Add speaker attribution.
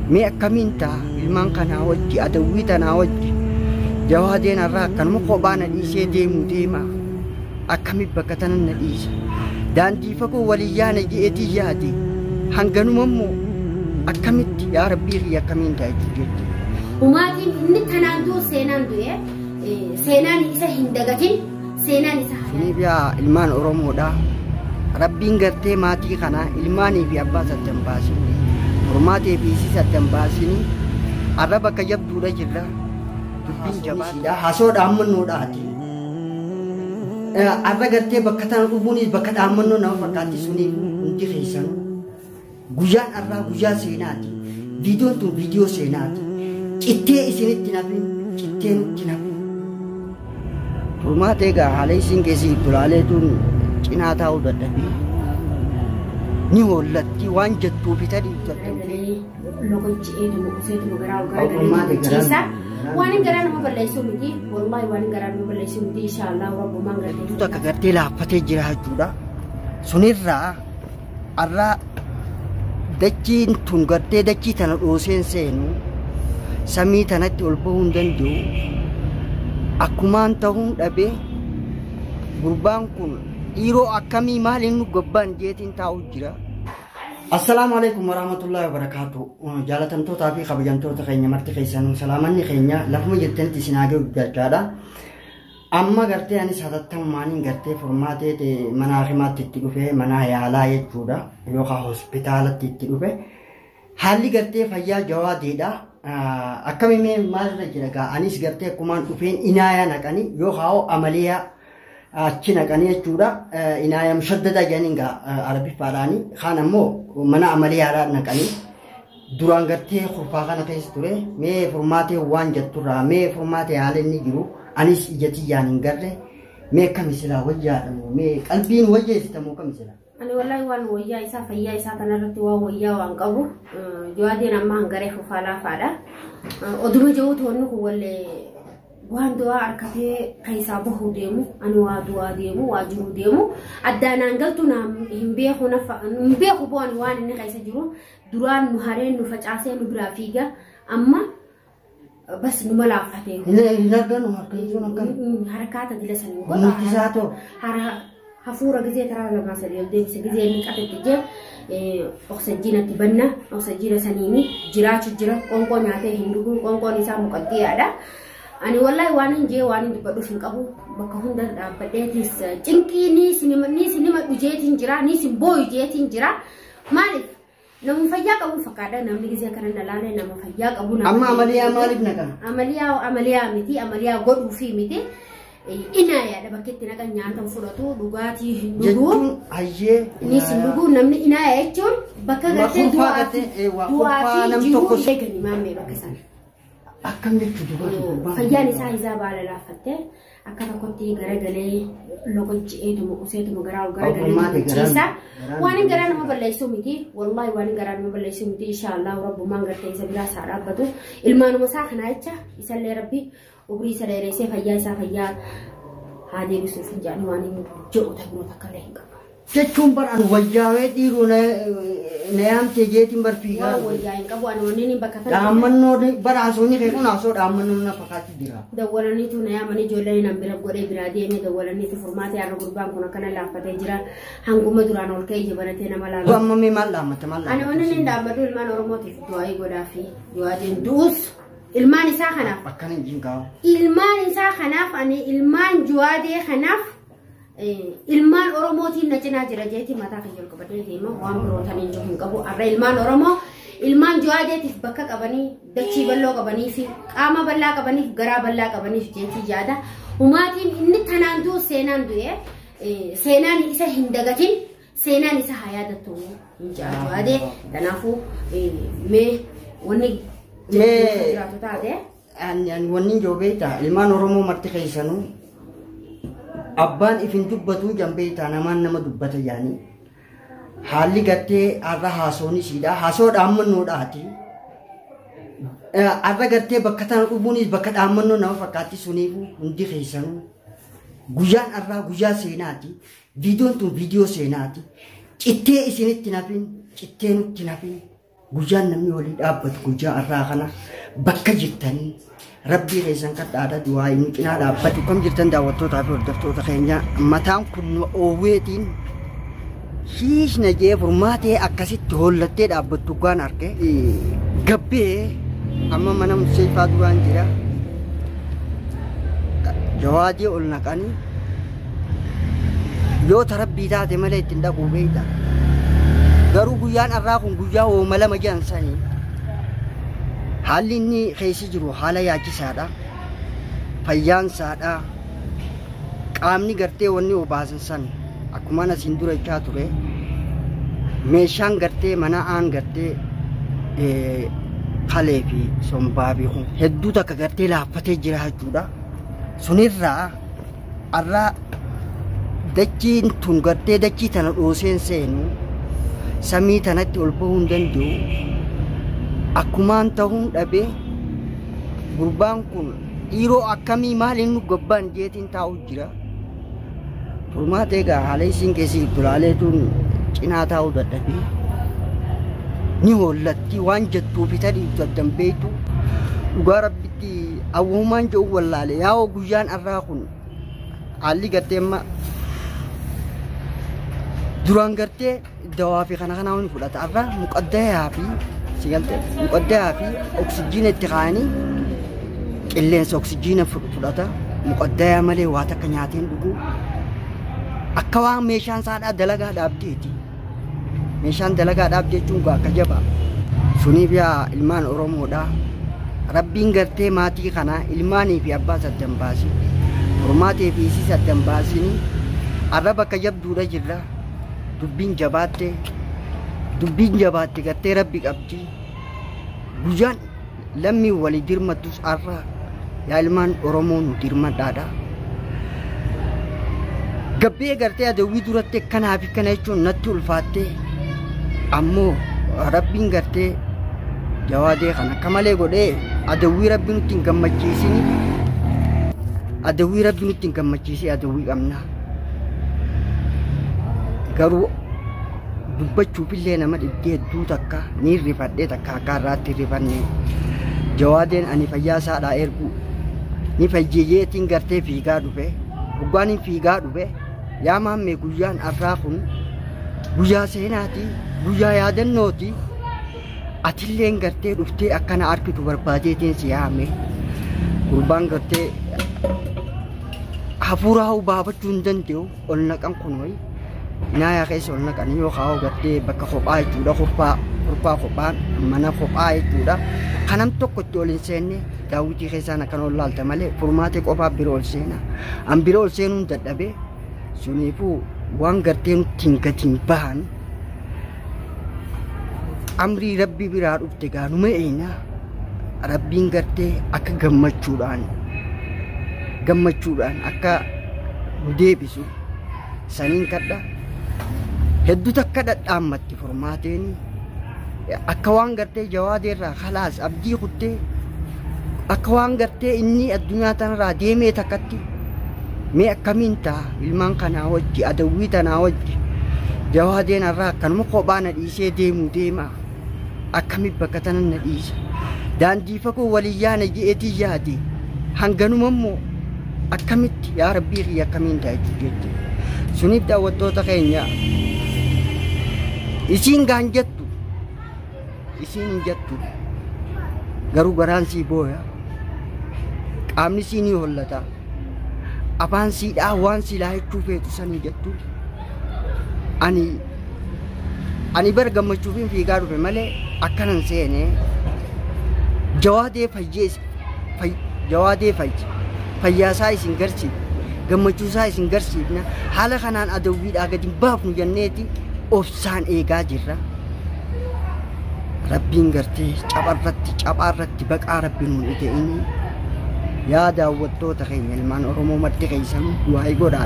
Speaker 1: Mee akkamiin ta'a ilmaan kanaa wajji, adawwii tanaa wajji? Jawaadeen har'a akkanuma kophaa na dhiisee deemu deema. Akkamitti bakka tana na dhiisa? Daandii fagoo waliin yaana je'eetii yaade. Hanganuma immoo akkamitti yaa Rabbii kiyya akkamiin ta'a jechuudha.
Speaker 2: Humaatiin inni tanaan du'u seenaan du'e, seenaan isa hin dagatin, seenaan isa haa
Speaker 1: Suniif yaa ilmaan Oromoodha. Rabbiin gartee maatii kana ilmaanii fi abbaa saddan baasin. Furmaatee fi isii saddan baasini. Arra bakka jabduudha jirra. Dubbiin jabaadha. Hasoo dhaammannoodhaati. Arra gartee bakka tana dhufuunis bakka dhaammannoo nama fakkaatti suniif hundi keessanuu. Guyyaan arraa guyyaa seenaati. Viidiyoon tun viidiyoo seenaati. Cittee isinitti nafin, cittee nutti nafin. Furmaata egaa haala isin keessa jirtu laaleetuun cinaa taa'uu dadhabee. Ni hollatti waan jettuu fi tadhiiftu
Speaker 2: Garagalee logochi'eetuma useetuma garaa garagalee ciisa. Waan hin garaa nama balleessuu miti. Wallaahi waan hin garaa nama balleessuu miti. Inshaallah rabbumaan gartee.
Speaker 1: Takka gartee laaffatee jira jechuudha. Sunirraa arraa dachiin tun gartee dachii tana dhooseen seenu samii tanatti ol bahuu hin danda'u. Akkumaan ta'uun dhabee gurbaan kun dhiiroo akkamii maaliin nu gabbaan jeetiin taa'u jira. Assalaamu alaikum warahmatullahi wabarakatuh. Jaalatamtootaa fi kabajamtoota keenya marti keessanuu salaamanni keenya lafuma jirtanitti isin haa ga'u jechaadha. Amma gartee anis hatattamumaaniin gartee furmaatee mana hakimaatti itti dhufe, mana yaalaa jechuudha yookaan hospitaalatti itti dhufe. Haalli gartee fayyaa jawaadeedha. Akkami mee maalirra jira gaa anis gartee akkumaan dhufeen inaayaa naqanii yookaan amaliyaa achi naqanii jechuudha. Inaayaa mushaddada jedhaniin gaa arabiffaadhaanii kaan ammoo mana amaliyaadhaa naqanii. Duraan gartee kurfaa kana keessa ture mee furmaatee waan jetturraa mee furmaatee haala inni jiru anis ija tiyyaan hin garre mee akkami silaa wayyaadhamu mee qalbiin wayyeessitamu akkami silaa.
Speaker 2: Ani wallahi waan wayyaa isaa fayyaa isaa kanarratti waan wayyaa waan qabu jawaadeen amma hangaree fufaa laafaadha. Oduma jiruutu wanni kun wallee waan du'aa harkatee keessaa bahuu deemu ani waa du'aa deemu waa jiruu deemu addaanaan galtu hin beeku hin beeku bo'an waan inni keessa jiru duraan nu hareen nu facaasee nu biraa fiiga amma bas nu malaafatee.
Speaker 1: Hin arganu harka sun akkam.
Speaker 2: Harkaata dila sanii
Speaker 1: godha. Nuti ta'u.
Speaker 2: Hafuura gizee taraa lamaa sadii ol deebise gizee inni qatetti jee oksajjiinatti banna oksajjiina saniini jiraachu jira qoonqoo nyaatee hin dhugu qoonqoon isaa muqaddiyaadha. Ani wallahi waan hin jee waan hin dubbadhuuf hin qabu bakka hunda dhaabbadheetis cinqii ni sinima dhujeetiin jira ni sin booyu jeetiin jira maaliif nama fayyaa qabu fakkaadha namni gizee kana na laalee nama fayyaa qabu.
Speaker 1: Amma amaliyaa maaliif naqan?
Speaker 2: Amaliyaa amaliyaa miti amaliyaa godhuufi miti. Inaayaadha bakka itti naqan nyaata fudhatu dhugaatii hin dhugu.
Speaker 1: Jechuun hayyee.
Speaker 2: Innis hin dhugu namni inaaya jechuun bakka gartee du'aa fi jiruu eegani maammee bakka sana.
Speaker 1: Akkam jechuudha dubartii.
Speaker 2: Fayyaan isaa isaa baala laaffattee akka tokkotti garagalee loqochi'eetuma useetuma garaa garagalee ciisa. Waan hin garaa nama balleessuu miti. Wallaahi waan hin garaa nama balleessuu miti. Inshaallah rabbumaan gartee isa biraa isaa dhaabbatu. Ilmaanuma isaa kanaa jecha isallee rabbi umrii isa dheeressee fayyaa isaa fayyaa haa deebisuuf hin jedhani waan hin jedhu ta'uu takka illee hin qabu.
Speaker 1: Jechuun bar an wayyaawee dhiiroo na yaamtee jeetiin bar fiigaa.
Speaker 2: Waan wayyaa hin qabu ani wanneen bakka tana.
Speaker 1: Dhaammannoo bar haasofni kee kun haasoo dhaammannoo na fakkaatti jira.
Speaker 2: Dawwalaniitu na yaamanii ijoolleen nan bira godhee biraa deemee dawwalaniitu furmaatee har'a gurbaan kun akkana laaffatee jira. Hanguma duraan ol ka'ee ija banatee nama laalu.
Speaker 1: Amma mee maal dhaammata maal
Speaker 2: Ani wanneen hin dhaabbadhu ilmaan Oromootiif du'aa godhaa fi du'aatiin du'us ilmaan isaa kanaaf.
Speaker 1: Akkana hin jinkaa'u.
Speaker 2: Ilmaan isaa kanaaf ani ilmaan Jawaadee kanaaf ilmaan Oromootiin na cinaa jira jeetii mataa kiyya ol qabadhee deema waan biroo taniin jiru hin qabu. Har'a ilmaan Oromoo ilmaan Jawaadeetiif bakka qabanii dachii bal'oo qabanii fi qaama bal'aa qabaniif garaa bal'aa qabaniif jeetii yaada. Humaatiin inni tanaan du'u seenaan du'e seenaan isa hin dagatin seenaan isa haa yaadattu hin Jawaadee. Kanaafuu mee wanni jiraatu taate.
Speaker 1: Ani wanni jiru beektaa ilmaan Oromoo marti keessanuu abbaan ifin dubbatu jan beektaa namaan nama dubbata jaanii haalli gartee har'a haasoon isiidha haasoo dhaammannoodhaati. Har'a gartee bakka tana dhufuunis bakka dhaammannoo nama fakkaatti suniifuu hundi keessanuu guyyaan har'aa guyyaa seenaati. Viidiyoon tun viidiyoo seenaati. Cittee isinitti nafin, cittee nutti nafin. Guyyaan namni walii dhaabbatu guyyaa har'aa kana bakka jirtanii rabbii keessan kadhaadha du'aa inni cinaa dhaabbatu. Kam jirtan daawwattootaa fi hordoftoota keenya mataan kun oowweetiin shiishna jee furmaatee akkasitti hollattee dhaabbattu gaan arge gabbee amma mana museefaa duraan jira. Jawaadii ol naqanii yoo tarabbii taate malee ittiin dhaquu beekta. Garuu guyyaan har'aa kun guyyaa hooma lama jedhan sanii haalli inni keessa jiru haala yaachisaadha. Fayyaan isaadha. Qaamni gartee wanni obaasan san akkuma asiin dura jechaa ture meeshaan gartee mana aan gartee kalee fi sombaa fi kun hedduu takka gartee laaffatee jira jechuudha. Sunirraa har'aa dachiin tun gartee dachii tana dhooseen seenu samii tanatti ol bahuu hin danda'u. Akkumaan ta'uun dhabee gurbaan kun dhiiroo akkamii maaliin nu gabbaan jeetiin taa'u jira. Furmaata egaa haala isiin keessi jirtu laaleetuun cinaa taa'uu dadhabee ni hollatti waan jettuu fi tadhiiftu addan beektu dhugaa rabbitti awwumaan jedhu wallaale yaa'oo guyyaan har'aa kun haalli gartee amma duraan gartee dawaa fi kana kanaa ni fudhata har'a muqaddayaa fi sigalte muqaddayaa fi oksijiina itti kaa'anii qilleensa oksijiina fudhata muqaddayaa malee waa takka nyaateen dhuguu akka waan meeshaan saadhaa dalagaa dhaabdeeti. Meeshaan dalagaa dhaabdee jechuun akka jabaa. Suniif yaa ilmaan Oromoodha. Rabbiin gartee maatii kanaa ilmaanii fi abbaa saddan baasi. Hormaatee fi isii saddan baasini. Arra bakka jabduudha jirra. Dubbiin jabaatte. Dubbiin jabaatte gartee rabbi qabdi. Guyyaan lammii walii dirmattus arra yaa ilmaan Oromoo nu dirmadhaadha. Gabbee gartee adawwii duratti akkanaa fi kana jechuun natti ulfaattee ammoo rabbiin gartee jawaadee kan akka malee godhee adawwii rabbi nutti hin gammachiisini. Adawwii rabbi nutti hin gammachiisee adawwii qabna. Garuu dubbachuufillee nama dhibdee hedduu takka ni rifadhee takka akka irraatti rifanne jawaadeen ani fayyaa isaadhaa ergu ni fayyeeyeetiin gartee fiigaa dhufe hoggaan hin fiigaa dhufe yaa maammee guyyaan har'aa kun guyyaa seenaati guyyaa yaadannooti atilleen gartee dhuftee akkana argitu barbaadeetiin si yaame gurbaan gartee hafuuraa baafachuu hin danda'u ol naqan kunooyi naayaa keessa ol naqanii yoo kaa'u gartee bakka kophaa jechuudha kurfaa kophaan mana kophaa jechuudha kanam tokko itti ol hin seenne daawwitii keessaan akkan ol laalta malee furmaatee qofaa bira ol seena an bira ol seenuun dadhabee suniifuu waan gartee nutti hin gatiin bahan amrii rabbi biraa dhufte gaanuma eena rabbiin gartee akka gammachuudhaan akka nu deebisu saniin kadha hedduu takka dhadhaammatti furmaateen akka waan gartee jawaadeerraa khalaas abdii kuttee akka waan gartee inni addunyaa tanarraa deemee takkatti mee akkamiin ta'a ilmaan kanaa wajji adawwii tanaa wajji jawaadeen irraa akkanuma kophaa na dhiisee deemuu deema akkamitti bakka tana na dhiisa daandii fagoo walii yaana je'eetii yaade hanganuma immoo akkamitti yaa rabbii kiyya akkamiin ta'a jechuudha. Suniif daawwattoota keenya isiin gaan jettu isiin hin jettu garuu garaan sii booya qaamni sii ni hollata afaan siidhaa waan silaa jechuu feetu sanii jettu ani bar gammachuufin fiigaa dhufe malee akkanan seene jawaadee fayyee jawaadee fayye fayyaasaa isin garsiifna gammachuusaa isin garsiifna haala kanaan adawwiidhaa gadi hin baafnu jenneeti obsaan eegaa jirra. Rabbiin gartee caphaarratti baqaa rabbi nuun ite inni yaa daawwattoota keenya ilmaan Oromoo marti keessanuu du'aa godhaa.